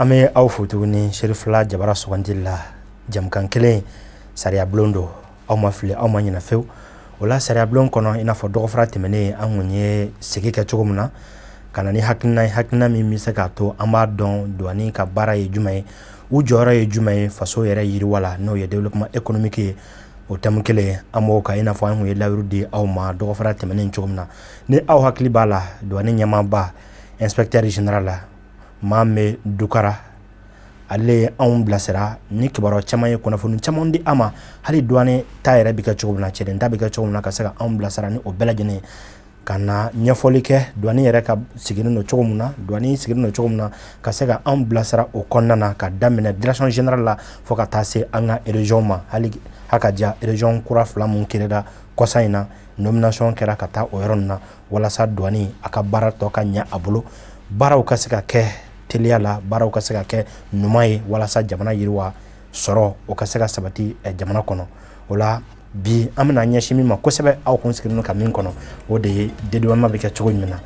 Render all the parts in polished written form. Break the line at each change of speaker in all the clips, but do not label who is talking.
An bɛ aw fo tuguni Serifila Jabara sugandili la jamukan kelen sariya bulon don. Aw ma fili, aw ma ɲinɛ fewu. O la sariya bulon kɔnɔ, i n'a fɔ dɔgɔfara tɛmɛnen an kun ye sigi kɛ cogo min na ka na ni hakilina ye, hakilina min bɛ se k'a to an b'a dɔn douane ka baara ye jumɛn ye, u jɔyɔrɔ ye jumɛn ye faso yɛrɛ yiriwa la, n'o ye développement économique ye. O thème kelen an b'o kan, i n'a fɔ an kun ye layiru di aw ma dɔgɔfara tɛmɛnen cogo min na. Ni aw hakili b'a la, douane ɲɛmaaba, inspecteur général la, Mame Dukara, ale ye anw bilasira ni kibaruya caman ye, kunnafoni caman di an ma, hali douane ta yɛrɛ bɛ kɛ cogo min na, cɛden ta bɛ kɛ cogo min na, ka se ka anw bilasira ni o bɛɛ lajɛlen ye, ka na ɲɛfɔli kɛ douane yɛrɛ ka sigilen don cogo min na, douane sigilen don cogo min na, ka se ka anw bilasira o kɔnɔna na, ka daminɛ direction générale la fo ka taa se an ka région ma. Hali ha ka diya région kura fila mun créera kɔsa in na, nomination kɛra ka taa o yɔrɔ ninnu na, walasa douane a ka baara tɔ ka ɲɛ a bolo, baaraw ka se ka kɛ teliya la, baaraw ka se ka kɛ ɲuman ye, walasa jamana yiriwa sɔrɔ o ka se ka sabati jamana kɔnɔ. O la bi an bɛna ɲɛsin min ma kosɛbɛ, aw kun sigilen ka min kɔnɔ, o de ye dédouanement bɛ kɛ cogo jumɛn na.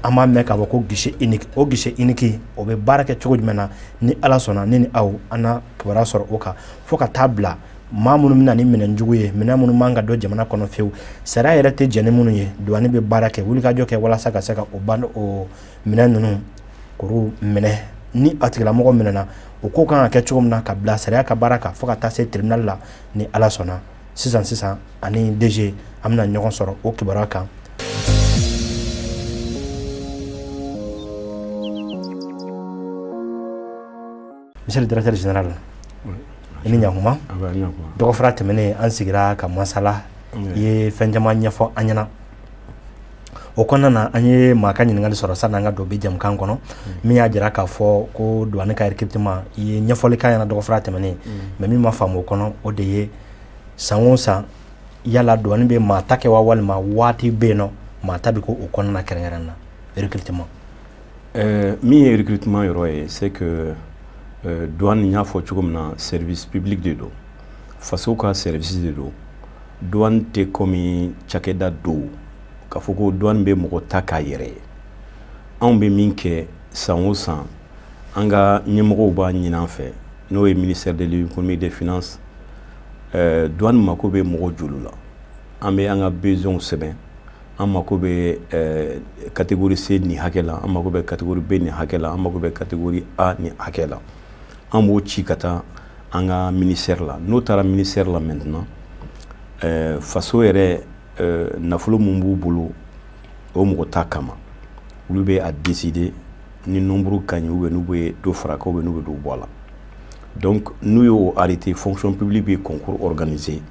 An b'a mɛn k'a fɔ ko guichet unique, o guichet unique o bɛ baara kɛ cogo jumɛn na? Ni Ala sɔnna, ne ni aw an na kibaruya sɔrɔ o kan, fo ka taa bila maa minnu bɛna ni minɛn jugu ye, minɛn minnu man ka don jamana kɔnɔ fewu, sariya yɛrɛ tɛ jɛn ni minnu ye. Douane bɛ baara kɛ, wulikajɔ kɛ, walasa ka se ka o ban, o minɛn ninnu k'olu minɛ. Ni a tigilamɔgɔ minɛna, o ko kan ka kɛ cogo min na, ka bila sariya ka baara kan fo ka taa se tribunal la. Ni Ala sɔnna, sisan sisan ani DG an bɛna ɲɔgɔn sɔrɔ o kibaruya kan. Monsieur le directeur général, i ni ɲakuma. Dɔgɔfara tɛmɛnen an sigira ka masala, i ye fɛn caman ɲɛfɔ an ɲɛna. O kɔnɔna na, an ye maa ka ɲininkali sɔrɔ sani an ka don bi jamukan kɔnɔ, min y'a jira k'a fɔ ko douane ka recrutement, i ye ɲɛfɔli k'a ɲɛna dɔgɔfara tɛmɛnen, mais min ma faamu o kɔnɔ, o de ye san o san, yala douane bɛ maa ta kɛ wa, walima waati bɛ yen nɔ maa ta bɛ k'o kɔnɔna kɛrɛnkɛrɛn na, recrutement?
Min ye recrutement yɔrɔ ye, c'est que douane, y'a fɔ cogo min na, service public de don, faso ka service de don. Douane tɛ komi cakɛda dɔw k'a fɔ ko douane bɛ mɔgɔ ta k'a yɛrɛ ye. Anw bɛ min kɛ san o san, an ka ɲɛmɔgɔw b'a ɲini an fɛ, n'o ye ministère de l'économie et des finances, douane mako bɛ mɔgɔ joli la. An bɛ an ka besoin sɛbɛn: an mako bɛ catégorie C nin hakɛ la, an mako bɛ catégorie B nin hakɛ la, an mako bɛ catégorie A nin hakɛ la. An b'o ci ka taa an ka ministère la. N'o taara ministère la maintenant, faso yɛrɛ nafolo mun b'u bolo o mɔgɔ ta kama, olu bɛ a décider ni nombre ka ɲi ou bien n'u bɛ dɔ fara kan ou bien n'u bɛ dɔ bɔ a la. Donc n'u y'o arrêté, fonction publique bɛ concours organiser,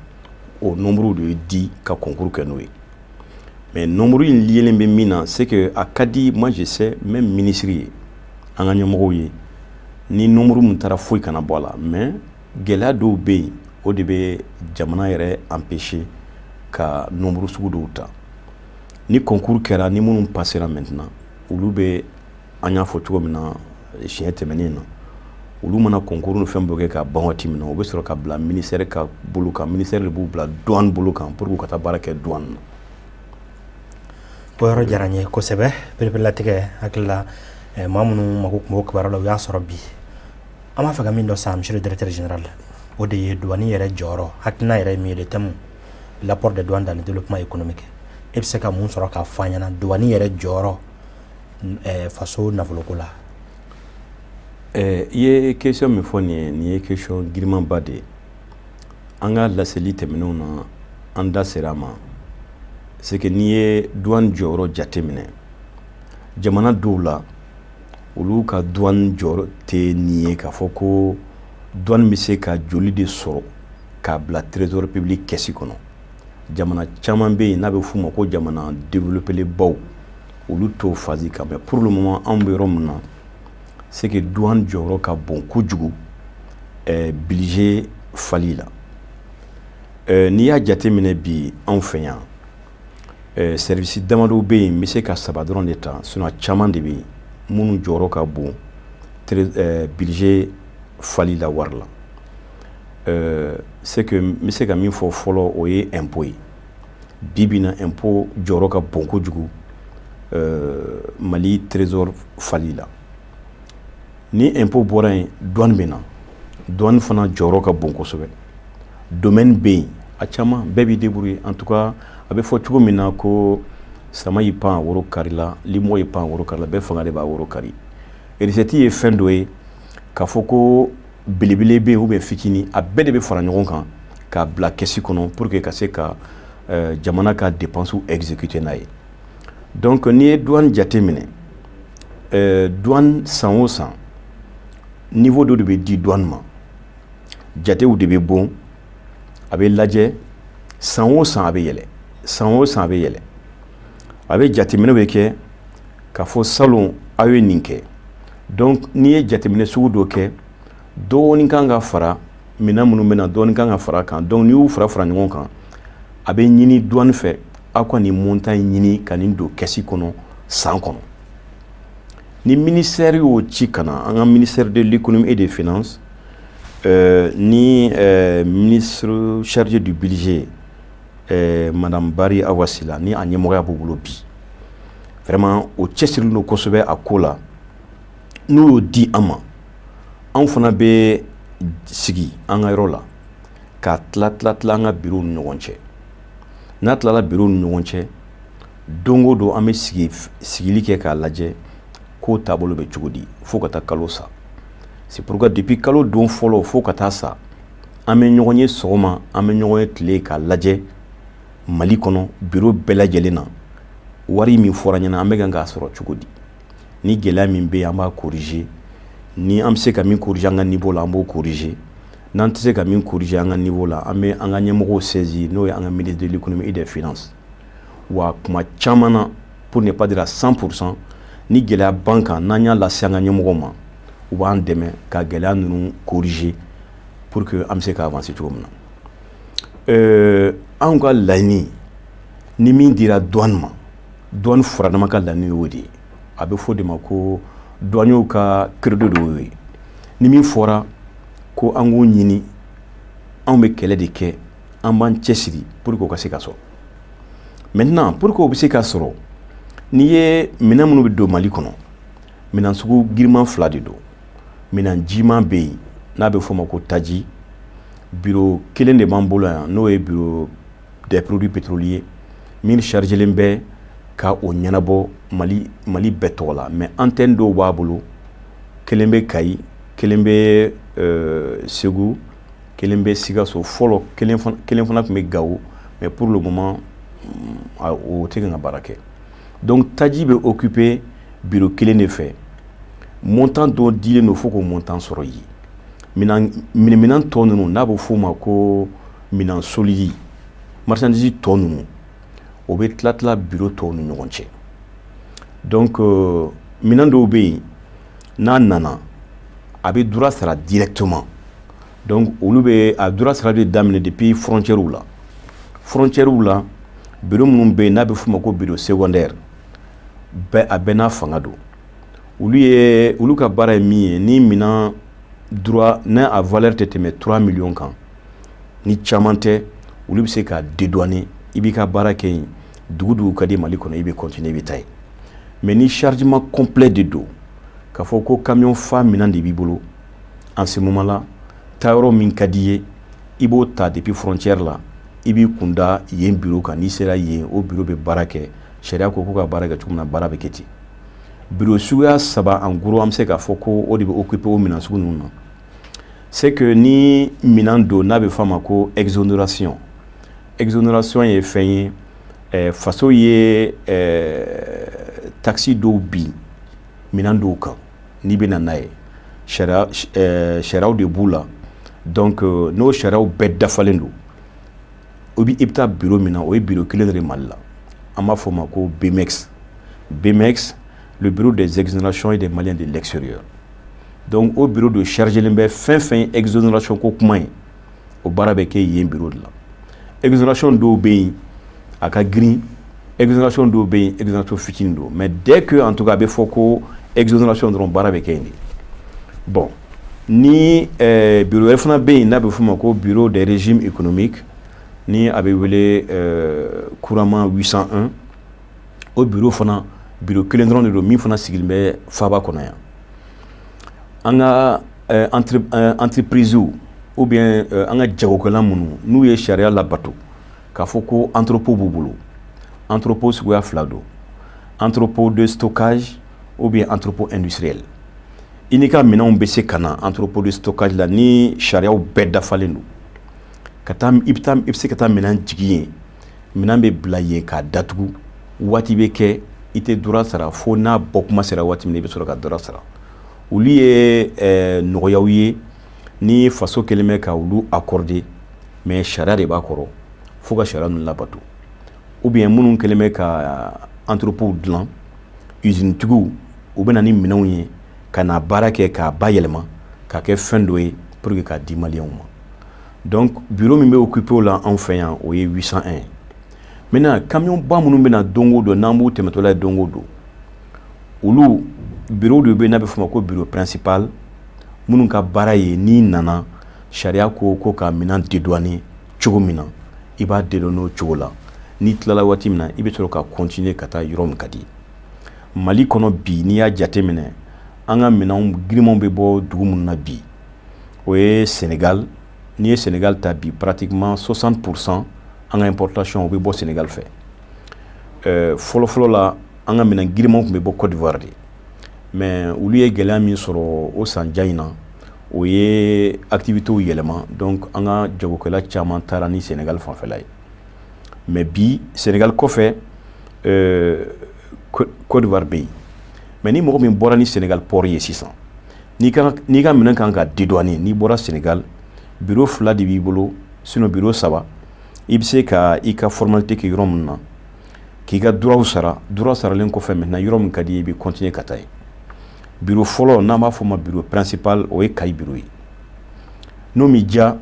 o nombre de ye di ka concours kɛ n'o ye. Mais nombre in liélen bɛ min na, c'est que a ka di, moi je sais même, ministre ye, an ka ɲɛmɔgɔw ye, ni nombre mun taara, foyi kana bɔ a la. Mais gɛlɛya dɔw bɛ yen, o de bɛ jamana yɛrɛ empêcher ka nombre sugu dɔw ta. Ni concours kɛra, ni minnu passera maintenant, olu bɛ, an y'a fɔ cogo min na siɲɛ tɛmɛnen na, olu mana concours ni fɛn bɛɛ kɛ ka ban waati min na, u bɛ sɔrɔ ka bila ministère ka bolo kan. Ministère de b'u bila douane bolo kan pour que u ka taa baara kɛ douane na.
O yɔrɔ diyara n ye kosɛbɛ. Pereperelatigɛ hakili la, maa minnu mako tun b'o kibaruya la, u y'a sɔrɔ. Bi an b'a fɛ ka min dɔn sisan, monsieur le directeur général, o de ye douane yɛrɛ jɔyɔrɔ, hakilina yɛrɛ ye min ye, le thème l'apport des douanes dans le développement économique. E bɛ se ka mun sɔrɔ k'a fɔ an ɲɛna douane yɛrɛ jɔyɔrɔ faso nafoloko la?
I ye question min fɔ nin ye, nin ye question girimanba de ye. An ka laseli tɛmɛnenw na, an da sera a ma. C'est que n'i ye douane jɔyɔrɔ jateminɛ, jamana dɔw la, olu ka douane jɔyɔrɔ tɛ nin ye k'a fɔ ko douane bɛ se ka joli de sɔrɔ k'a bila trésor public caisse kɔnɔ. Jamana caman bɛ yen n'a bɛ f'u ma ko jamana développé baw, olu t'o phase kan. Mais pour le moment, anw bɛ yɔrɔ min na, c'est que douane jɔyɔrɔ ka bon kojugu budget fali la. N'i y'a jateminɛ bi, anw fɛ yan, service damadɔ bɛ yen, n bɛ se ka saba dɔrɔn de ta, sinon caman de bɛ yen minnu jɔyɔrɔ ka bon budget fali la wari la. C'est que n bɛ se ka min fɔ fɔlɔ, o ye impôt ye. Bi bi in na, impôt jɔyɔrɔ ka bon kojugu Mali trésor fali la. Ni impôt bɔra yen, douane bɛ na. Douane fana jɔyɔrɔ ka bon kosɛbɛ. Domaine bɛ yen, a caman bɛɛ b'i débrouiller. En tout cas, a bɛ fɔ cogo min na ko sama y'i pan woro kari la, limɔgɔ y'i pan woro kari la, bɛɛ fanga de b'a woro kari. Recette ye fɛn dɔ ye k'a fɔ ko belebele bɛ yen ou bien fitinin, a bɛɛ de bɛ fara ɲɔgɔn kan k'a bila kɛsi kɔnɔ pour que ka se ka jamana ka dépenses exécuter n'a ye. Donc n'i ye douane jate minɛ, douane san o san, niveau dɔ de bɛ di douane ma, jatew de bɛ bon, a bɛ lajɛ. San o san a bɛ yɛlɛ, san o san a bɛ yɛlɛ. A bɛ jateminɛ bɛ kɛ k'a fɔ salon aw ye nin kɛ. Donc n'i ye jateminɛ sugu dɔ kɛ, dɔɔnin kan ka fara minɛn minnu bɛ na, dɔɔnin kan ka fara kan. Donc n'i y'u fara fara ɲɔgɔn kan, a bɛ ɲini douane fɛ aw ka nin montant ɲini ka nin don kɛsi kɔnɔ san kɔnɔ. Ni ministère y'o ci ka na, an ka ministère de l'Économie et des Finances, ni ministre chargé du budget, madame Bari Awa Sylla, ni a ɲɛmɔgɔya b'u bolo bi, vraiment o cɛsirilen don kosɛbɛ a ko la. N'u y'o di an ma, anw fana bɛ sigi an ka yɔrɔ la k'a tila tila tila an ka bureau ni ɲɔgɔn cɛ. N'a tilala bureau ni ɲɔgɔn cɛ, don o don an bɛ sigi sigili kɛ k'a lajɛ ko taabolo bɛ cogo di fo ka taa kalo sa. C'est pourquoi depuis kalo don fɔlɔ fo ka taa sa, an bɛ ɲɔgɔn ye sɔgɔma, an bɛ ɲɔgɔn ye tile, k'a lajɛ Mali kɔnɔ bureau bɛɛ lajɛlen na, wari min fɔra ɲɛna, an bɛ kan k'a sɔrɔ cogo di. Ni gɛlɛya min bɛ yen, an b'a corriger. Ni an bɛ se ka min corriger an ka niveau la, an b'o corriger. N'an tɛ se ka min corriger an ka niveau la, an bɛ an ka ɲɛmɔgɔw saisir, n'o ye an ka ministre de l'Économie et des Finances. Wa kuma caman na, pour ne pas dire à 100%, ni gɛlɛya b'an kan, n'an y'a lase an ka ɲɛmɔgɔw ma, u b'an dɛmɛ ka gɛlɛya ninnu corriger pour que an bɛ se ka avancer cogo min na. Anw ka laɲini ni min dira douane ma, douane furadama ka laɲini y'o de ye. A bɛ fɔ de ma ko douaniers ka credo de y'o ye. Ni min fɔra ko an k'o ɲini, anw bɛ kɛlɛ de kɛ, an b'an cɛsiri pour que o ka se ka sɔrɔ. Maintenant, pour que o bɛ se ka sɔrɔ, n'i ye minɛn minnu bɛ don Mali kɔnɔ, minɛn sugu giriman fila de don. Minɛn jiman bɛ yen n'a bɛ f'o ma ko taji. Bureau kelen de b'an bolo yan, n'o ye bureau des produits pétroliers, min chargelen bɛ ka o ɲɛnabɔ Mali bɛɛ tɔgɔ la. Mais antenne dɔw b'a bolo, kelen bɛ Kayi, kelen bɛ Segu, kelen bɛ Sikaso. Fɔlɔ kelen fana tun bɛ Gawo, mais pour le moment o tɛ ka baara kɛ. Donc taji bɛ occuper bureau kelen de fɛ. Montant dɔ dilen don fo k'o montant sɔrɔ yen. Minɛn tɔ ninnu, n'a bɛ f'o ma ko minɛn solide, marchandise tɔ ninnu, o bɛ tila tila bureau tɔw ni ɲɔgɔn cɛ. Donc minɛn dɔw bɛ yen, n'a nana, a bɛ droit sara directement. Donc olu bɛ a droit sara de daminɛ depuis frontière la. Frontière la, bureau minnu bɛ yen n'a bɛ f'o ma ko bureau secondaire, bɛɛ a bɛɛ n'a fanga don. Olu ye, olu ka baara ye min ye, ni minɛn droit n'a a valeur tɛ tɛmɛ 3 millions kan, ni caman tɛ, olu bɛ se ka dédouaner. I b'i ka baara kɛ yen, dugu dugu ka di Mali kɔnɔ, i bɛ continuer, i bɛ taa yen. Mais ni chargement complet de don, k'a fɔ ko camion fa minɛn de b'i bolo, en ce moment là, taayɔrɔ min ka di i ye, i b'o ta depuis frontière la, i b'i kun da yen bureau kan. N'i sera yen, o bureau bɛ baara kɛ. Sariya ko k'u ka baara kɛ cogo min na, baara bɛ kɛ ten. Bureau suguya saba, en gros, an bɛ se k'a fɔ ko o de bɛ occuper o minɛn sugu ninnu na. C'est que ni minɛn don n'a bɛ f'a ma ko exonération. Exonération ye fɛn ye, faso ye taxe dɔw bin minɛn dɔw kan n'i bɛ na n'a ye, sariya sariyaw de b'u la. Donc n'o sariyaw bɛɛ dafalen don, i bɛ taa bureau min na, o ye bureau kelen de Mali la, an b'a fɔ o ma ko BMEX. BMEX, le bureau des exonérations et des Maliens de l'extérieur. Donc o bureau de chargelen bɛ fɛn fɛn ye exonération ko kuma ye, o baara bɛ kɛ yen bureau de la. Exonération dɔw bɛ yen, a ka girin. Exonération dɔw bɛ yen, exonération fitinin don. Mais dès que, en tout cas, a bɛ fɔ ko exonération dɔrɔn, baara bɛ kɛ yen de. Bon, ni bureau wɛrɛ fana bɛ yen n'a bɛ f'o ma ko bureau des régimes économiques, ni a bɛ wele couramment 801, o bureau fana, bureau kelen dɔrɔn de don min fana sigilen bɛ faaba kɔnɔ yan. An ka entreprise ou bien an ka jagokɛla minnu n'u ye sariya labato k'a fɔ ko entrepôt b'u bolo, entrepôt suguya fila don: entrepôt de stockage ou bien entrepôt industriel. I n'i ka minɛnw bɛ se ka na entrepôt de stockage la ni sariyaw bɛɛ dafalen don ka taa, i bɛ taa, i bɛ se ka taa minɛn jigin yen, minɛn bɛ bila yen k'a datugu. Waati bɛ kɛ, i tɛ droit sara fo n'a bɔ kuma sera waati min na, i bɛ sɔrɔ ka droit sara. Olu ye nɔgɔyaw ye ni faso kɛlen bɛ ka olu accorder, mais sariya de b'a kɔrɔ, fo ka sariya ninnu labato. Ou bien minnu kɛlen bɛ ka entrepôt dilan, usine tigiw, u bɛ na ni minɛnw ye ka na baara kɛ k'a bayɛlɛma k'a kɛ fɛn dɔ ye pour que k'a di maliyɛnw ma. Donc bureau min bɛ occupé o la anw fɛ yan, o ye 801. Maintenant, camion ba minnu bɛ na don o don, n'an b'u tɛmɛtɔla ye don o don, olu bureau de bɛ yen n'a bɛ f'o ma ko bureau principal, minnu ka baara ye n'i nana, sariya ko ko ka minɛn dédouaner cogo min na, i b'a dédouaner o cogo la. N'i tilala waati min na, i bɛ sɔrɔ ka continuer ka taa yɔrɔ min ka di. Mali kɔnɔ bi, n'i y'a jateminɛ, an ka minɛnw girimanw bɛ bɔ dugu minnu na bi, o ye Sénégal. N'i ye Sénégal ta bi, pratiquement 60% an ka importation o bɛ bɔ Sénégal fɛ. Fɔlɔ fɔlɔ la, an ka minɛn girimanw tun bɛ bɔ Côte d'Ivoire de, mais olu ye gɛlɛya min sɔrɔ o san jan in na, o ye activités yɛlɛma. Donc an ka jagokɛla caman taara ni Sénégal fanfɛla ye. Mais bi, Sénégal kɔfɛ, Côte d'Ivoire bɛ yen. Mais ni mɔgɔ min bɔra ni Sénégal port ye sisan, n'i ka minɛn kan ka dédouaner, n'i bɔra Sénégal, bureau fila de b'i bolo, sinon bureau saba. I bɛ se ka i ka formalité kɛ yɔrɔ min na, k'i ka droit sara. Droit saralen kɔfɛ, maintenant, yɔrɔ min ka di i ye, i bɛ continuer ka taa yen. Bureau fɔlɔ, n'an b'a fɔ o ma bureau principal, o ye Kayi bureau ye. N'o m'i diya,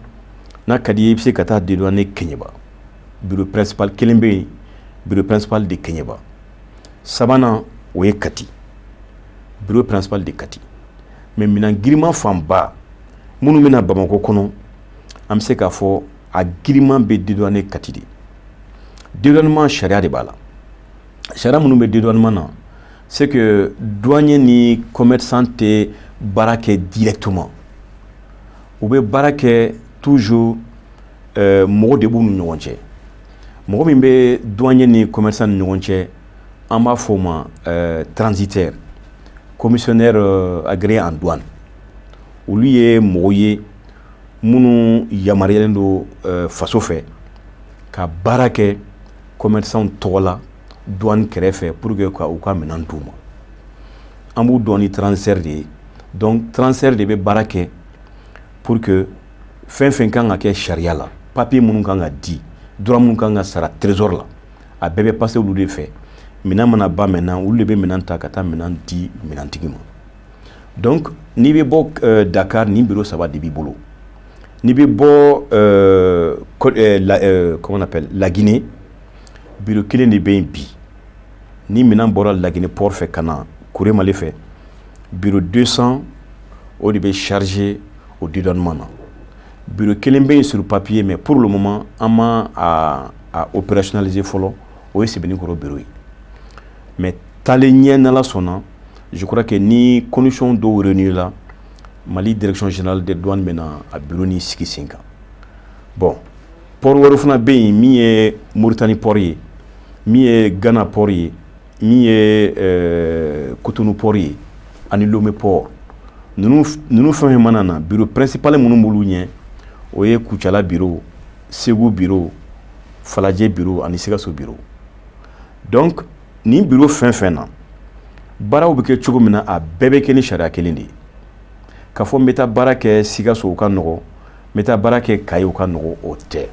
n'a ka di i ye, i bɛ se ka taa dédouaner Keɲeba. Bureau principal kelen bɛ yen, bureau principal de Keɲeba. Sabanan, o ye Kati, bureau principal de Kati. Mais minɛn giriman fanba minnu bɛna Bamakɔ kɔnɔ, an bɛ se k'a fɔ a giriman bɛ dédouaner Kati de. Dédouanement, sariya de b'a la. Sariya minnu bɛ dédouanement na, c'est que douanier ni commerçant tɛ baara kɛ directement, u bɛ baara kɛ toujours mɔgɔ de b'u ni ɲɔgɔn cɛ. Mɔgɔ min bɛ douanier ni commerçant ni ɲɔgɔn cɛ, an b'a fɔ o ma transitaire, commissionnaire agréé en douane. Olu ye mɔgɔ ye minnu yamaruyalen don faso fɛ ka baara kɛ commerçant tɔgɔ la douane kɛrɛfɛ pour que ka u ka minɛn d'u ma. An b'u dɔn ni transitaire de ye. Donc transitaire de bɛ baara kɛ pour que fɛn fɛn kan ka kɛ sariya la, papier minnu kan ka di, droit minnu kan ka sara trésor la, a bɛɛ bɛ passer olu de fɛ. Minɛn mana ban maintenant, olu de bɛ minɛn ta ka taa minɛn di minɛntigi ma. Donc n'i bɛ bɔ Dakar, nin bureau saba de b'i bolo. N'i bɛ bɔ comment on appelle, La Guinée, bureau kelen de bɛ yen bi. Ni minɛn bɔra La Guinée port fɛ ka na Kuremale fɛ, bureau 200, o de bɛ chargé o dédouanement na. Bureau kelen bɛ yen sur papier, mais pour le moment an ma a opérationnaliser fɔlɔ, o ye Sebeninkɔrɔ bureau ye. Mais taalen ɲɛ, n'Ala sɔnna, je crois que ni condition dɔw réunir la, Mali Direction générale des douanes bɛna a bureau ni sigi sen kan. Bon, port wɛrɛ fana bɛ yen, min ye Mauritanie port ye, min ye Ghana port ye, min ye Cotonou port ye ani Lomé port. Ninnu fɛn fɛn mana na, bureau principal minnu b'olu ɲɛ, o ye Kucala bureau, Segu bureau, Falajɛ bureau ani Sikaso bureau. Donc nin bureau fɛn fɛn na, baaraw bɛ kɛ cogo min na, a bɛɛ bɛ kɛ ni sariya kelen de ye. K'a fɔ n bɛ taa baara kɛ Sikaso, o ka nɔgɔ, n bɛ taa baara kɛ Kayi, o ka nɔgɔ, o tɛ.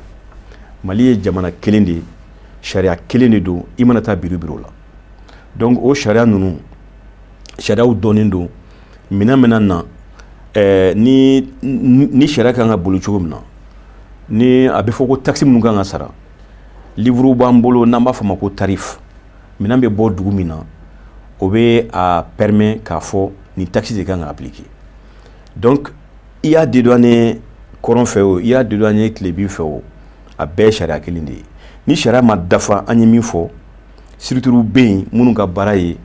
Mali ye jamana kelen de ye, sariya kelen de don i mana taa bureau bureau la. Donc o sariya ninnu, sariyaw dɔnnen don. Minɛn bɛna na ni sariya kan ka boli cogo min na, ni a bɛ fɔ ko taxe minnu kan ka sara, livre b'an bolo n'an b'a fɔ ma ko tarif. Minɛn bɛ bɔ dugu min na, o bɛ a permet k'a fɔ nin taxe de kan ka appliquer. Donc i y'a dédouaner kɔrɔn fɛ o, i y'a dédouaner tilebin fɛ o, a bɛɛ ye sariya kelen de ye. Ni sariya ma dafa, an ye min fɔ, structure bɛ yen minnu ka baara ye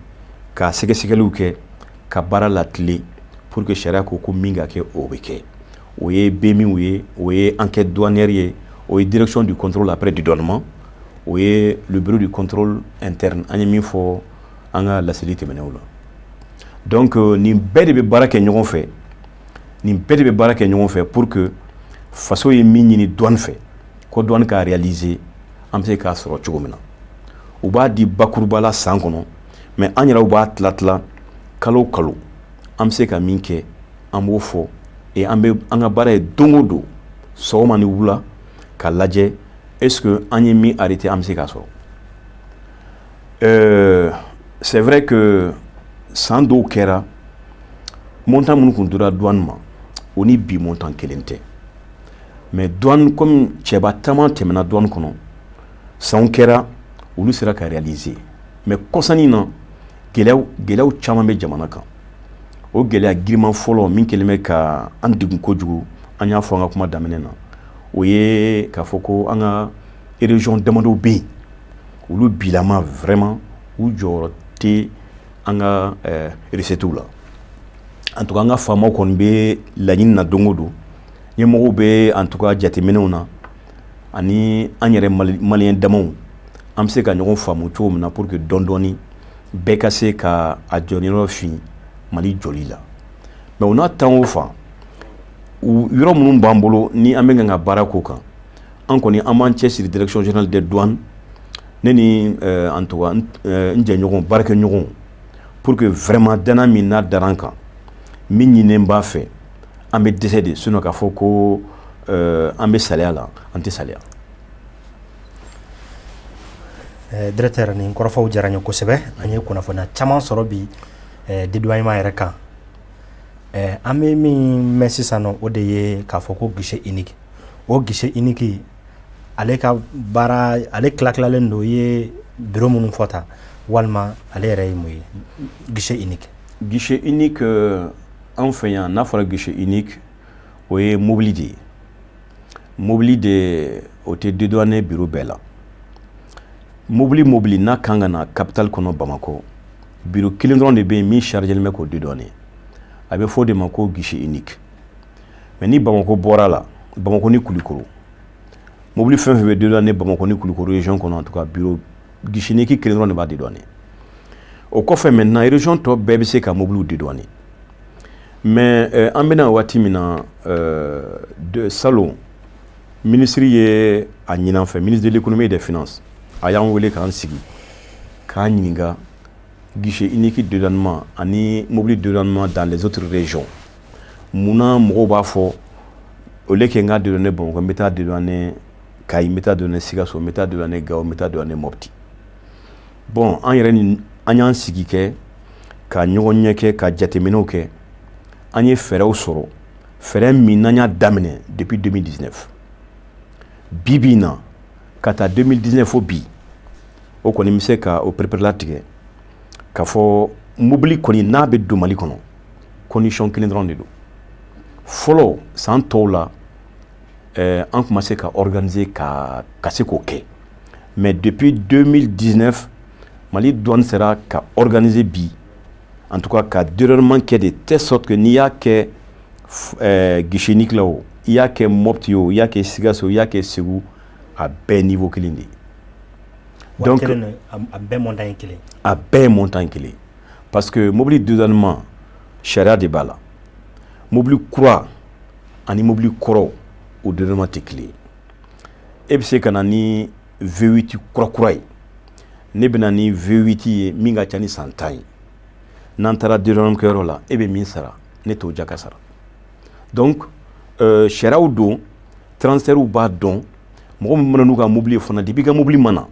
ka sɛgɛsɛgɛliw kɛ ka baara latilen pour que sariya ka labato. pour que sariya ko ko min ka kɛ, o bɛ kɛ. O ye BMIw ye, o ye enquête douanière ye, o ye direction du contrôle après dédouanement, o ye le bureau du contrôle interne, an ye min fɔ an ka laseli tɛmɛnenw la. Donc nin bɛɛ de bɛ baara kɛ ɲɔgɔn fɛ, nin bɛɛ de bɛ baara kɛ ɲɔgɔn fɛ pour que faso ye min ɲini douane fɛ ko douane k'a réaliser, an bɛ se k'a sɔrɔ cogo min na. U b'a di bakuruba la san kɔnɔ, mais an yɛrɛw b'a tila tila kalo o kalo. An bɛ se ka min kɛ, an b'o fɔ. Et an bɛ an ka baara ye don o don, sɔgɔma ni wula, ka lajɛ est ce que an ye min arrêté, an bɛ se k'a sɔrɔ. C'est vrai que san dɔw kɛra, montant minnu tun dira douane ma, o ni bi montant kelen tɛ. Mais douane, comme cɛba caman tɛmɛna douane kɔnɔ, sanw kɛra, olu sera ka réaliser. Mais kɔsannin na, gɛlɛyaw gɛlɛyaw caman bɛ jamana kan. O gɛlɛya giriman fɔlɔ min kɛlen bɛ ka an degun kojugu, an y'a fɔ an ka kuma daminɛ na, o ye k'a fɔ ko an ka région damadɔw bɛ yen, olu bilama vraiment u jɔyɔrɔ tɛ an ka recettes la. En tout cas, an ka faamaw kɔni bɛ laɲini na don o don, ɲɛmɔgɔw bɛ en tout cas jateminɛw na, ani an yɛrɛ maliyɛn damaw, an bɛ se ka ɲɔgɔn faamu cogo min na pour que dɔɔni dɔɔni bɛɛ ka se ka a jɔyɔrɔ fin Mali jɔli la. Mais o n'a ta o fan, yɔrɔ minnu b'an bolo ni an bɛ ka baara k'o kan, an kɔni an b'an cɛsiri. Direction générale des douanes, ne ni en tout cas n jɛɲɔgɔn, baarakɛɲɔgɔnw, pour que vraiment danaya min n'a dara an kan, min ɲininen b'a fɛ, an bɛ dɛsɛ de. Sinon k'a fɔ ko an bɛ saliya la, an tɛ saliya.
Directeur, nin kɔrɔfɔw diyara n ye kosɛbɛ. An ye kunnafoniya caman sɔrɔ bi dédouanement yɛrɛ kan. An bɛ min mɛn sisan nɔ, o de ye k'a fɔ ko guichet unique. O guichet unique, ale ka baara, ale tila tilalen don. I ye bureau minnu fɔ tan, walima ale yɛrɛ ye mun ye, guichet unique?
Guichet unique, anw fɛ yan, n'a fɔra guichet unique, o ye mobili de ye. Mobili de, o tɛ dédouaner bureau bɛɛ la. Mobili n'a kan ka na capitale kɔnɔ, Bamakɔ, bureau kelen dɔrɔn de bɛ yen min chargé bɛ k'o dédouaner. A bɛ fɔ o de ma ko guichet unique. Mais ni Bamakɔ bɔra la, Bamakɔ ni Kulikoro, mobili fɛn fɛn bɛ dédouaner Bamakɔ ni Kulikoro région kɔnɔ, en tout cas bureau guichet unique kelen dɔrɔn de b'a dédouaner. O kɔfɛ maintenant, région tɔ bɛɛ bɛ se ka mobiliw dédouaner. Mais an bɛna waati min na, de salon, ministre ye a ɲini an fɛ, ministre de l'économie et des finances, a y'an wele k'an sigi k'an ɲininka guichet unique dédouanement ani mobili dédouanement dans les autres régions, munna mɔgɔw b'a fɔ au lieu que n ka dédouaner Bamakɔ, n bɛ taa dédouaner Kayi, n bɛ taa dédouaner Sikaso, n bɛ taa dédouaner Gawo, n bɛ taa dédouaner Mopti. Bon, an yɛrɛ ni an y'an sigi kɛ ka ɲɔgɔn ɲɛ kɛ, ka jateminɛw kɛ. An ye fɛɛrɛw sɔrɔ, fɛɛrɛ min n'an y'a daminɛ depuis 2019. Bi bi in na, ka taa 2019 fo bi, o kɔni bɛ se ka o pereperelatigɛ k'a fɔ mobili kɔni n'a bɛ don Mali kɔnɔ, condition kelen dɔrɔn de don. Fɔlɔ, san tɔw la, an tun ma se ka organiser ka se k'o kɛ. Mais depuis 2019, Mali douane sera ka organiser bi, en tout cas ka déroulement kɛ de telle sorte que n'i y'a kɛ guichet unique la, o i y'a kɛ Mopti, o i y'a kɛ Sikaso, i y'a kɛ Segu, a bɛɛ niveau kelen de ye.
Donc a bɛɛ montant ye kelen?
A bɛɛ ye montant kelen, parce que mobili dédouanement, sariya de b'a la. Mobili kura ani mobili kɔrɔ, o dédouanement tɛ kelen ye. E bɛ se ka na ni V8 kura kura ye, ne bɛ na ni V8 ye min ka ca ni san 10 ye. N'an taara dédouanement kɛyɔrɔ la, e bɛ min sara, ne t'o jaka sara. Donc sariyaw don, transitaires b'a dɔn. Mɔgɔ min mana n'u ka mobili ye fana, depuis i ka mobili ma na,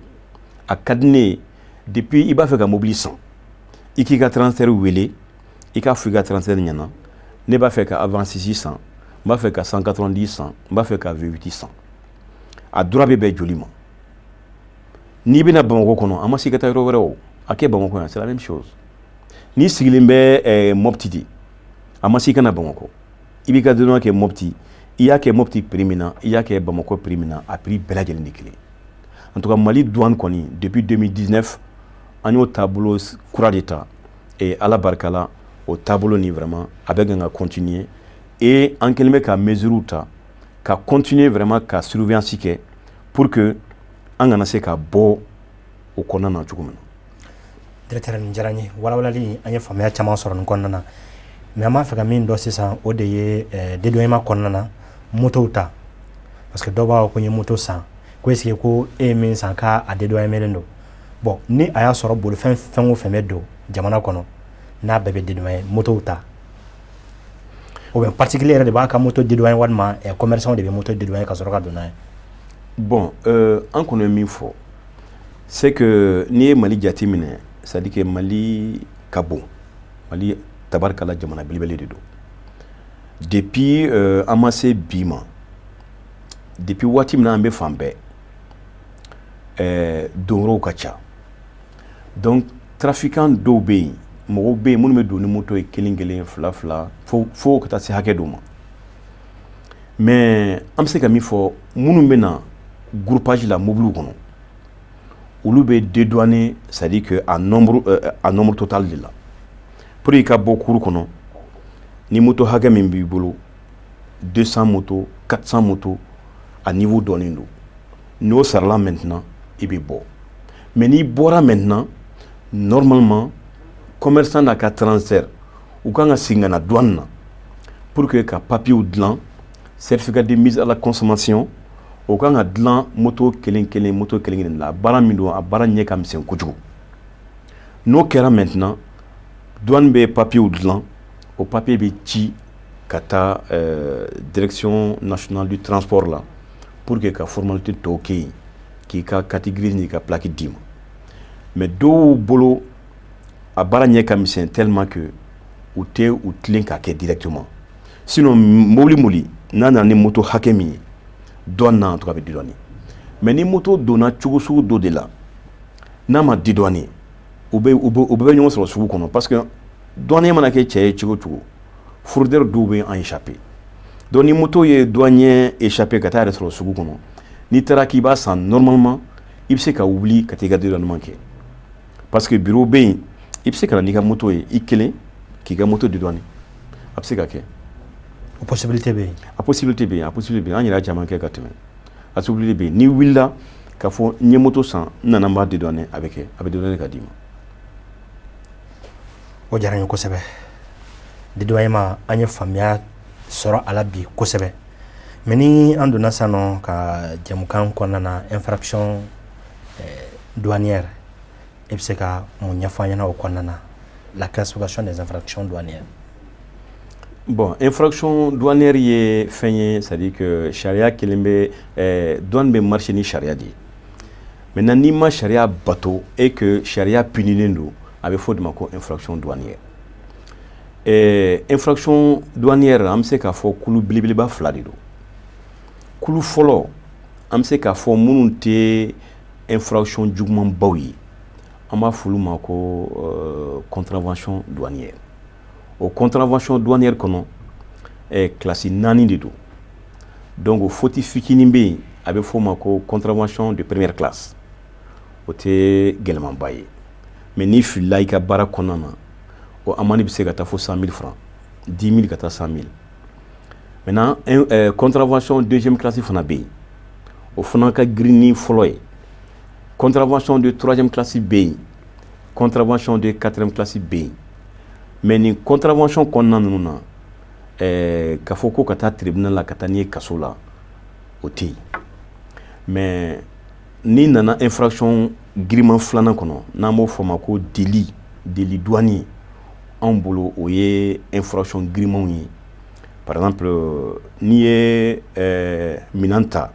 a ka di ne ye, depuis i b'a fɛ ka mobili san, i k'i ka transitaire wele, i k'a fɔ i ka transitaire ɲɛna: ne b'a fɛ ka Avensis san, n b'a fɛ ka 190 san, n b'a fɛ ka V8 san. A droit bɛ bɛn joli ma? N'i bɛna Bamakɔ kɔnɔ, a ma se ka taa yɔrɔ wɛrɛ, o a kɛ Bamakɔ yan, c'est la même chose. N'i sigilen bɛ Mopti de, a ma se i ka na Bamakɔ, i b'i ka dédouanement kɛ Mopti. I y'a kɛ Mopti prix min na, i y'a kɛ Bamakɔ prix min na, a prix bɛɛ lajɛlen de kelen. En tout cas, Mali douane kɔni, depuis 2019, an y'o taabolo kura de ta. Et Ala barika la, O taabolo nin, vraiment, a bɛ kan ka continuer et an kɛlen bɛ ka mesures ta ka continuer vraiment ka surveillance kɛ pour que an kana se ka bɔ o kɔnɔna na cogo min na.
Directeur, nin diyara n ye. Walawalali, an ye faamuya caman sɔrɔ nin kɔnɔna na. Mais an b'a fɛ ka min dɔn sisan, o de ye dédouanement kɔnɔna na, motow ta, parce que dɔw b'a fɔ ko n ye moto san, ko est ce que ko e ye min san k'a dédouanement don? Bon, ni a y'a sɔrɔ bolifɛn fɛn o fɛn bɛ don jamana kɔnɔ, n'a bɛɛ bɛ dédouaner, motow ta, ou bien particulier yɛrɛ de b'a ka moto dédouaner, walima commerçant de bɛ moto dédouaner ka sɔrɔ ka don n'a ye?
Bon, an kɔni ye min fɔ, c'est que n'i ye Mali jate minɛ, c'est à dire que Mali ka bon, Mali tabarikala, jamana belebele de don. Depuis an ma se bi ma, depuis waati min na an bɛ fan bɛɛ, donyɔrɔw ka ca. Donc trafiquant dɔw bɛ yen, mɔgɔw bɛ yen minnu bɛ don ni moto ye kelen kelen, fila fila, fo ka taa se hakɛ dɔ ma. Mais an bɛ se ka min fɔ, minnu bɛ na groupage la mobiliw kɔnɔ, olu bɛ dédouaner, c'est à dire que a nombre total de la. Pour i ka bɔ cour kɔnɔ, ni moto hakɛ min b'i bolo, 200 moto, 400 moto, a niveau dɔnnen don. N'o sarala maintenant, i bɛ bɔ. Mais n'i bɔra maintenant, normalement, commerçant n'a ka transitaire, u kan ka segin ka na douane na pour que ka papiers dilan, certificat de mise à la consommation, o kan ka dilan moto kelen kelen, moto kelen kelen la. Baara min don, a baara ɲɛ ka misɛn kojugu. N'o kɛra maintenant, douane bɛ papiers dilan, o papier bɛ ci ka taa Direction nationale du transport la pour que ka formalité tɔw kɛ yen, k'i ka carte grise n'i ka plaque d'i ma. Mais dɔw bolo, a baara ɲɛ ka misɛn tellement que u tɛ u tilen k'a kɛ directement. Sinon, mobili mobili n'a nana ni moto hakɛ min ye douane na, en tout cas, a bɛ dédouaner. Mais ni moto donna cogo sugu dɔ de la, n'a ma dédouaner, u bɛɛ bɛ ɲɔgɔn sɔrɔ sugu kɔnɔ, parce que douanier mana kɛ cɛ ye cogo o cogo, fraudeur dɔw bɛ an échapper. Donc ni moto ye douanier échapper ka taa yɛrɛ sɔrɔ sugu kɔnɔ, n'i taara k'i b'a san, normalement, i bɛ se ka wuli ka taa i ka dédouanement kɛ, parce que bureau bɛ yen, i bɛ se ka na n'i ka moto ye i kelen k'i ka moto dédouaner, a bɛ se ka kɛ.
O possibilité bɛ yen?
A possibilité bɛ yen, a possibilité bɛ yen. An yɛrɛ y'a caman kɛ ka tɛmɛ. A possibilité bɛ yen. N'i wulila k'a fɔ n ye moto san, n nana, n b'a dédouaner, a bɛ kɛ, a bɛ dédouaner ka d'i ma.
O diyara n ye kosɛbɛ. Dédouanement, an ye faamuya sɔrɔ a la bi kosɛbɛ. Mais ni an donna sisan nɔ ka jɛmukan kɔnɔna na, infraction douanière, e bɛ se ka mun ɲɛfɔ an ɲɛna o kɔnɔna na, la classification des infractions douanières?
Bon, infraction douanière ye fɛn ye, c'est à dire que sariya kelen bɛ, douane bɛ marcher ni sariya de ye. Maintenant, n'i ma sariya bato et que sariya punilen don, a bɛ fɔ o de ma ko infraction douanière. Infraction douanière, an bɛ se k'a fɔ kulu belebeleba fila de don. Kulu fɔlɔ, an bɛ se k'a fɔ minnu tɛ infraction jugumanbaw ye, an b'a fɔ olu ma ko contravention douanière. O contravention douanière kɔnɔ, classe naani de don. Donc o faute fitinin bɛ yen, a bɛ fɔ o ma ko contravention de première classe, o tɛ gɛlɛmanba ye. Mais n'i filila i ka baara kɔnɔna na, o amende bɛ se ka taa fo 100 000 francs, 10 000 ka taa 100 000. Maintenant, contravention deuxième classe fana bɛ yen, o fana ka girin ni fɔlɔ ye. Contravention de troisième classe bɛ yen, contravention de quatrième classe bɛ yen. Mais nin contravention kɔnɔna ninnu na, k'a fɔ ko ka taa tribunal la ka taa n'i ye kaso la, o tɛ yen. Mais n'i nana infraction giriman filanan kɔnɔ, n'an b'o fɔ o ma ko délit, délit douanier, anw bolo, o ye infraction girimanw ye. Par exemple, n'i ye minɛn ta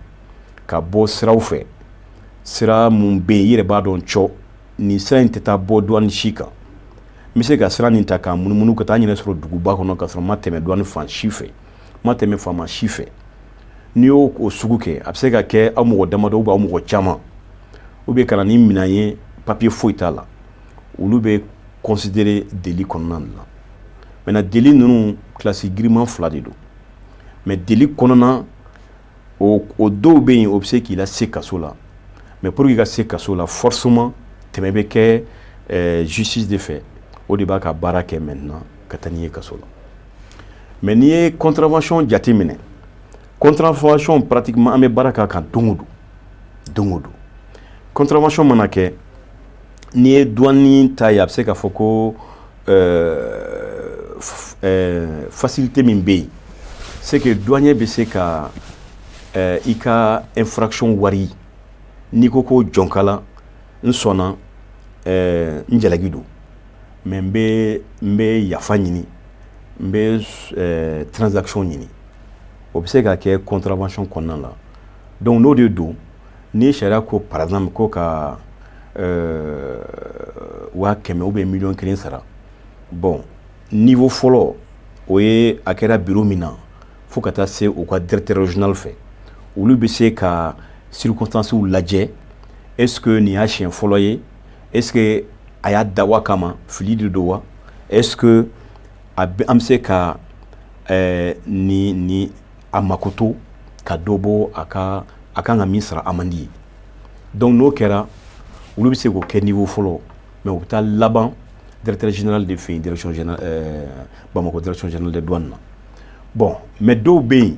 ka bɔ siraw fɛ, sira mun bɛ yen, i yɛrɛ b'a dɔn cɔ nin sira in tɛ taa bɔ douane si kan, n bɛ se ka sira nin ta k'a munumunu ka taa n yɛrɛ sɔrɔ duguba kɔnɔ ka sɔrɔ n ma tɛmɛ douane fan si fɛ, n ma tɛmɛ faama si fɛ. N'i y'o o sugu kɛ, a bɛ se ka kɛ aw mɔgɔ damadɔ ou aw mɔgɔ caman, ou bien ka na ni minɛn ye, papier foyi t'a la, olu bɛ considérer délit kɔnɔna la. Maintenant, délit ninnu, classe giriman fila de don. Mais délit kɔnɔna o dɔw bɛ yen, o bɛ se k'i lase kaso la. Mais pour que i ka se kaso la, forcément, tɛmɛ bɛ kɛ justice de fɛ, o de b'a ka baara kɛ maintenant. ka taa n'i ye kaso la. Mais n'i ye contravention jate minɛ, contravention pratiquement an bɛ baara k'a kan don o don, don o don. Contravention mana kɛ, n'i ye douane ta ye, a bɛ se k'a fɔ ko facilité min bɛ yen, c'est que douanier bɛ se ka i ka infraction wari, n'i ko ko jɔnkala n sɔnna, n jalaki don, mais n bɛ yafa ɲini, n bɛ transaction ɲini, o bɛ se ka kɛ contravention kɔnɔna la. Donc n'o de don, ni sariya ko par exemple ko ka 100 000 ou bien 1 million sara, bon, niveau fɔlɔ, o ye a kɛra bureau min na fo ka taa se u ka directeur régional fɛ, olu bɛ se ka circonstances lajɛ. Est ce que nin y'a siɲɛ fɔlɔ ye? Est ce que a y'a dabɔ a kama, fili de don wa? Est ce que a bɛ an bɛ se ka ni a makoto ka dɔ bɔ a ka a kan ka min sara amende ye? Donc n'o kɛra, olu bɛ se k'o kɛ niveau fɔlɔ, mais u bɛ taa laban directeur général de fɛ yen, direction générale, Bamakɔ direction générale des douanes na. Bon, mais dɔw bɛ yen,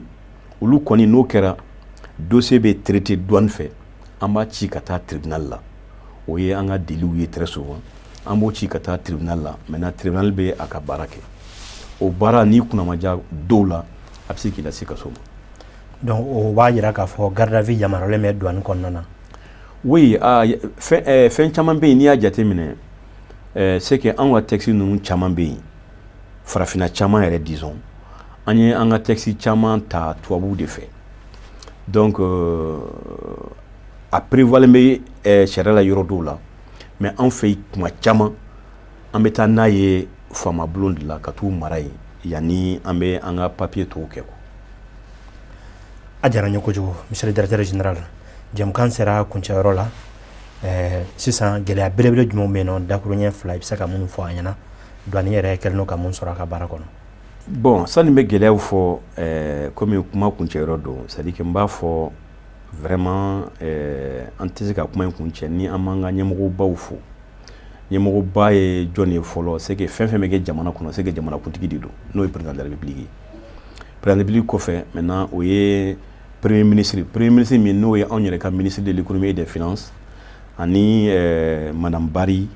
olu kɔni, n'o kɛra, dossier bɛ traité douane fɛ, an b'a ci ka taa tribunal la. O ye an ka délits ye. Très souvent an b'o ci ka taa tribunal la. Maintenant tribunal bɛ a ka baara kɛ. O baara, n'i kunna ma diya dɔw la, a bɛ se k'i lase kaso ma.
Donc o b'a jira k'a fɔ garde à vue yamaruyalen bɛ douane kɔnɔna na.
Oui, fɛn caman bɛ yen, n'i y'a jateminɛ, c'est que anw ka texte ninnu caman bɛ yen, farafinna caman yɛrɛ, disons, an ye an ka texte caman ta tubabuw de fɛ. Donc a prévoilen bɛ sariya la yɔrɔ dɔw la, mais anw fɛ yen, tuma caman an bɛ taa n'a ye faama bulon de la ka t'u mara yen yanni an bɛ an ka papier tɔw kɛ quoi.
A diyara n ye kojugu, monsieur le directeur général. Jɛmukan sera kuncɛyɔrɔ la. Sisan gɛlɛya belebele jumɛn bɛ yen nɔ, dakuruɲɛ 2, i bɛ se ka minnu fɔ an ɲɛna, douane yɛrɛ kɛlen don ka mun sɔrɔ a ka baara kɔnɔ?
Bon, sani n bɛ gɛlɛyaw fɔ, komi kuma kuncɛyɔrɔ don, c'est à dire que n b'a fɔ vraiment, an tɛ se ka kuma in kuncɛ ni an m'an ka ɲɛmɔgɔbaw fo. Ɲɛmɔgɔba ye jɔn ye fɔlɔ? C'est que fɛn fɛn bɛ kɛ jamana kɔnɔ, c'est que jamanakuntigi de don, n'o ye président de la République ye. Président de la République kɔfɛ, maintenant, o ye premier ministre. Premier ministre min, n'o ye anw yɛrɛ ka ministre de l'économie et des finances, ani madame Bari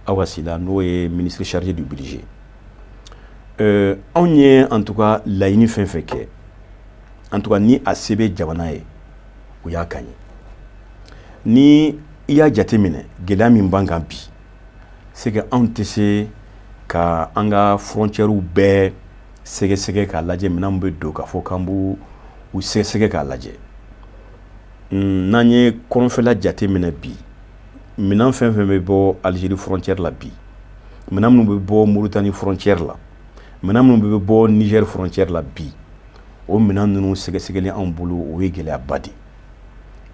Awa Sylla, n'o ye ministre chargé du budget. Anw ye en tout cas laɲini fɛn fɛn kɛ, en tout cas ni a se bɛ jamana ye, o y'a kan ye. Ni i y'a jateminɛ, gɛlɛya min b'an kan bi, c'est que anw tɛ se ka an ka frontières bɛɛ sɛgɛsɛgɛ k'a lajɛ, minɛn bɛ don k'a fɔ k'an b'u u sɛgɛsɛgɛ k'a lajɛ. N'an ye kɔrɔnfɛla jateminɛ bi, minɛn fɛn fɛn bɛ bɔ Algérie frontière la bi, minɛn minnu bɛ bɔ Mauritanie frontière la, minɛn minnu bɛ bɔ Niger frontière la bi, o minɛn ninnu sɛgɛsɛgɛli anw bolo, o ye gɛlɛyaba de ye.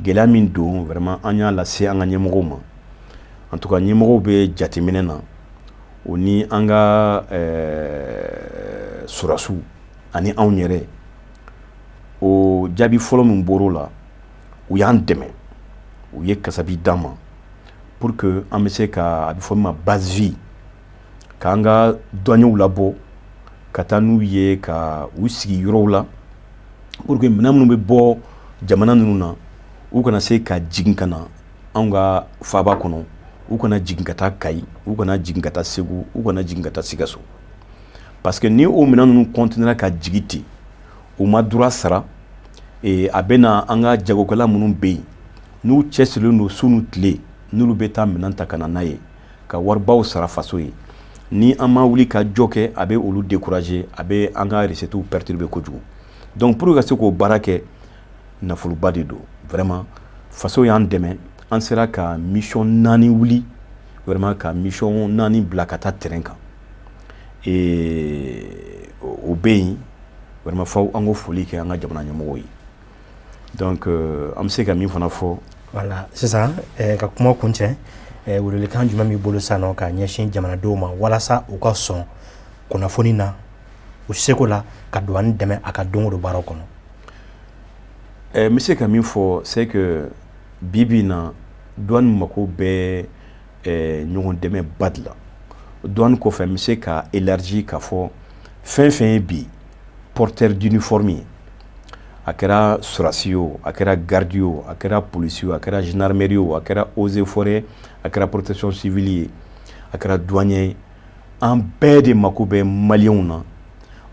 Gɛlɛya min don, vraiment an y'a lase an ka ɲɛmɔgɔw ma. En tout cas ɲɛmɔgɔw bɛ jateminɛ na, o ni an ka sɔrɔdasiw ani anw yɛrɛ. O jaabi fɔlɔ min bɔr'o la, u y'an dɛmɛ, u ye kasabi d'an ma pour que an bɛ se ka, a bɛ fɔ min ma base vie, k'an ka douaniers labɔ ka taa n'u ye ka u sigi yɔrɔw la, pour que minɛn minnu bɛ bɔ jamana ninnu na, u kana se ka jigin ka na anw ka faaba kɔnɔ, u kana jigin ka taa Kayi, u kana jigin ka taa Segu, u kana jigin ka taa Sikaso. Parce que ni o minɛn ninnu continuera ka jigin ten, u ma droit sara, a bɛ na an ka jagokɛla minnu bɛ yen, n'u cɛsirilen don su ni tile, n'olu bɛ taa minɛn ta ka na n'a ye ka waribaw sara faso ye, ni an ma wuli ka jɔ kɛ, a bɛ olu décourager, a bɛ an ka recettes perturber kojugu. Donc pour que ka se k'o baara kɛ, nafoloba de don. Vraiment faso y'an dɛmɛ, an sera ka mission 4 wuli, vraiment ka mission 4 bila ka taa terrain kan. O bɛ yen, vraiment fo an k'o foli kɛ an ka jamana ɲɛmɔgɔw ye. Donc an bɛ se ka min fana fɔ.
Voilà, sisan ka kuma kuncɛ, welewelekan jumɛn b'i bolo sisan nɔ ka ɲɛsin jamanadenw ma walasa u ka sɔn kunnafoni na u seko la ka douane dɛmɛ a ka don o don baaraw kɔnɔ?
N bɛ se ka min fɔ, c'est que bi bi in na, douane mako bɛ ɲɔgɔn dɛmɛ ba de la. Douane kɔfɛ, n bɛ se ka élargi k'a fɔ fɛn fɛn ye bi porteur d'uniforme ye, a kɛra sɔrɔdasi ye o, a kɛra garde ye o, a kɛra polisi o, a kɛra gendarmerie o, a kɛra eaux et forêts, a kɛra protection civile ye, a kɛra douanier ye, an bɛɛ de mako bɛ maliyɛnw na.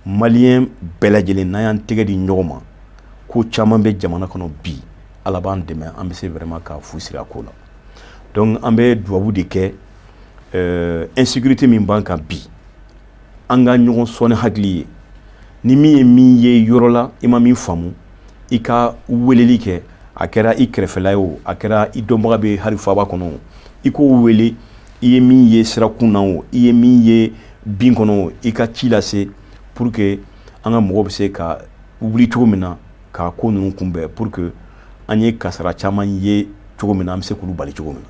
Maliyɛn bɛɛ lajɛlen, n'an y'an tɛgɛ di ɲɔgɔn ma, ko caman bɛ jamana kɔnɔ bi, Ala b'an dɛmɛ, an bɛ se vraiment ka fu siri a ko la. Donc an bɛ dubabu de kɛ, insécurité min b'an kan bi, an ka ɲɔgɔn sɔn ni hakili ye. Ni min ye min ye yɔrɔ la, i ma min faamu, i ka weleli kɛ. A kɛra i kɛrɛfɛla ye o, a kɛra i dɔnbaga bɛ hali faaba kɔnɔ o, i k'o wele. I ye min ye sirakun na o, i ye min ye bin kɔnɔ o, i ka ci lase pour que an ka mɔgɔw bɛ se ka wuli cogo min na ka ko ninnu kunbɛn, pour que an ye kasara caman ye cogo min na, an bɛ se k'olu bali cogo min na.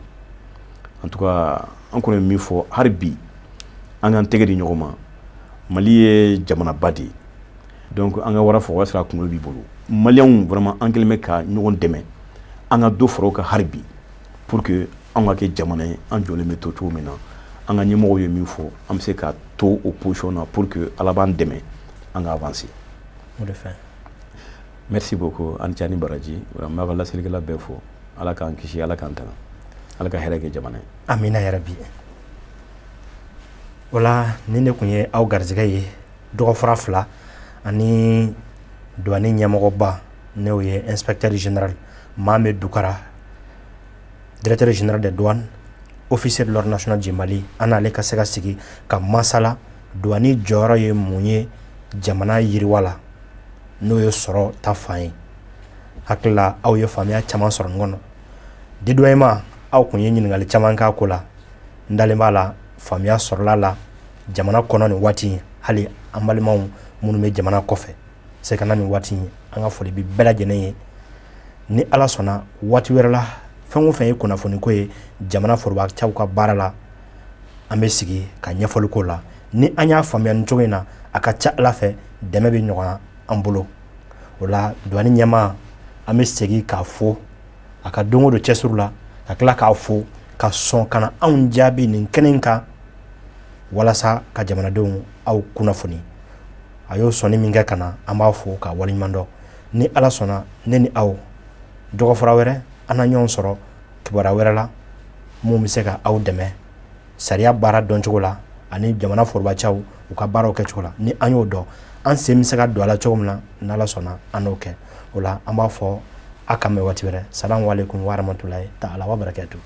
En tout cas, an kɔni bɛ min fɔ hali bi, an k'an tɛgɛ di ɲɔgɔn ma. Mali ye jamanaba de ye, donc an ka wara fɔ, o y'a sɔrɔ a kunkolo b'i bolo. Maliyɛnw, vraiment, an kɛlen bɛ ka ɲɔgɔn dɛmɛ, an ka dɔ fara o kan hali bi, pour que an ka kɛ jamana ye an jɔlen bɛ to cogo min na. An ka ɲɛmɔgɔw ye min fɔ, an bɛ se ka to o position na pour que Ala b'an dɛmɛ, an ka avancer.
O de fɛ.
Merci beaucoup, an ni baraji. Vraiment, n b'a ka laselikɛla bɛɛ fo. Ala k'an kisi, Ala k'an tanga, Ala ka hɛrɛ kɛ jamana ye.
Amina yarabi. O la, nin de tun ye aw garijɛgɛ ye, dɔgɔfura 2 ani douane ɲɛmɔgɔba, n'o ye inspecteur général Mame Doukara, directeur général des douanes, officier de l'ordre national du Mali. An n'ale ka se ka sigi ka masala douane jɔyɔrɔ ye mun ye jamana yiriwa la, n'o ye sɔrɔ ta fan ye. Hakili la, aw ye faamuya caman sɔrɔ nin kɔnɔ. Dédouanement, aw kun ye ɲininkali caman k'a ko la. N dalen b'a la, faamuya sɔrɔla la jamana kɔnɔ nin waati, hali an balimaw minnu bɛ jamana kɔfɛ se ka na nin waati. An ka foli bɛ bɛɛ lajɛlen ye. Ni Ala sɔnna, waati wɛrɛ la, fɛn o fɛn ye kunnafoni ko ye jamana forobacɛw ka baara la, an bɛ sigi ka ɲɛfɔli k'o la. Ni an y'a faamuya nin cogo in na, a ka ca Ala fɛ, dɛmɛ bɛ ɲɔgɔn an bolo. O la, douane ɲɛmaa, an bɛ segin k'a fo a ka don o don cɛsiri la, ka tila k'a fo ka sɔn ka na anw jaabi nin kɛnɛ in kan walasa ka jamanadenw aw kunnafoni. A y'o sɔnni min kɛ ka na, an b'a fo k'a waleɲuman dɔn. Ni Ala sɔnna, ne ni aw, dɔgɔfura wɛrɛ, an na ɲɔgɔn sɔrɔ kibaruya wɛrɛ la mun bɛ se ka aw dɛmɛ sariya baara dɔncogo la ani jamana forobacɛw u ka baaraw kɛcogo la. Ni an y'o dɔn, an sen bɛ se ka don a la cogo min na, n'Ala sɔnna, an n'o kɛ. O la, an b'a fɔ a k'an bɛn waati wɛrɛ. Salamu aleykum wa rahmatulahi taala wa barakatu.